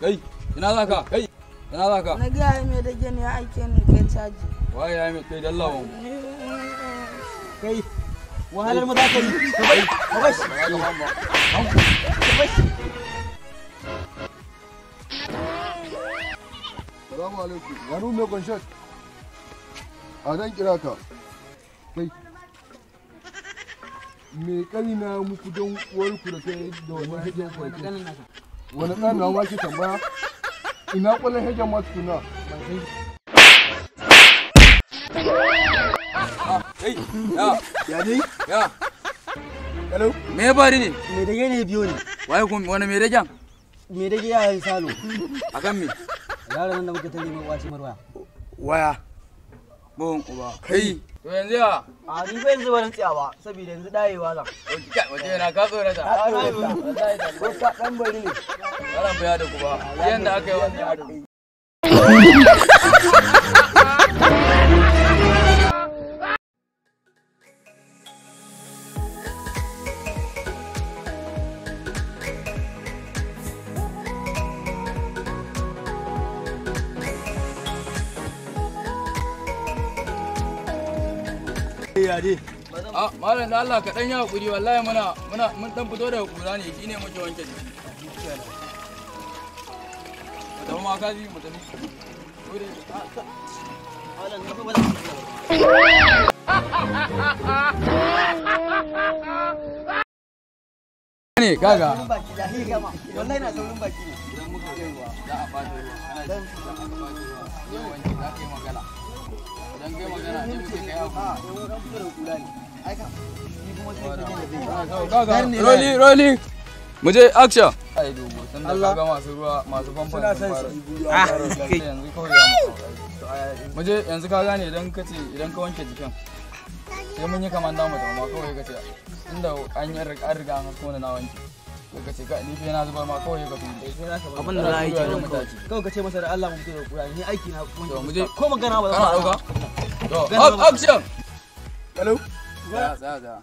Kai, ina za ka? Kai, ina za ka? Na ga mai dage ne ya aike ni kai caji. Waye ya mai kai dallawa? Kai, wahalar mu za ka yi. Ka bashi. Ka bashi. Salamu alaikum. Yaro mai kwanshot. A zan kira ka. Kai. Me kanina muku don uwarku da kai da wannan hijin kwanke. Wani ɗan na wake tambaya? Ina ƙwallon hijin ma tukuna? Kai, ya. Ya ne? Ya. Hello? Me ya faru ne? Me dage ne biyo ne. Waye kuma wani me dagen? Me dage yayan Salo. Akan me? Yaron nan da muka tare mai kwace marwaya. Waya. Bon uba. Kai. To yanzu ya? A ni fa yanzu ba tsaya ba saboda yanzu dayewa zan. Wace yana ka tsorata. Ko ka dan bari ne. Yaran fa ya da ku ba. Yanda aka yi wannan yaro. Ya dai. A malam da Allah ka dan yi hakuri wallahi muna mun dan fito daga kura ne shine muke wanke jiki. Mu tafi ma kaji mu tafi. Malam na fa ba zan Ne kaga. Wallahi na saurin baki ne. Idan muka yi ruwa za a bada ruwa. Ana idan aka bada ruwa zai wanke za ka yi magana. Idan kai magana sai muke kai abu. Rolling, rolling. Mu je action. Ai dogo, tun da kaga masu ruwa masu famfon sun fara. Yanzu kawai za mu mu je yanzu ka gane idan ka ce idan ka wanke jikin. Sai mun yi kamar namu da ma kawai ka ce tunda an yi an riga an hasko na wanke. Sai ka ce ka ni fa na zubar ma kawai ka tuni. Abin da za a yi kenan kawai ka ce masa da Allah mu fito da kura ni aiki na To mu je. ko magana ba za Kana dauka? To action. Hello? Tsaya tsaya tsaya.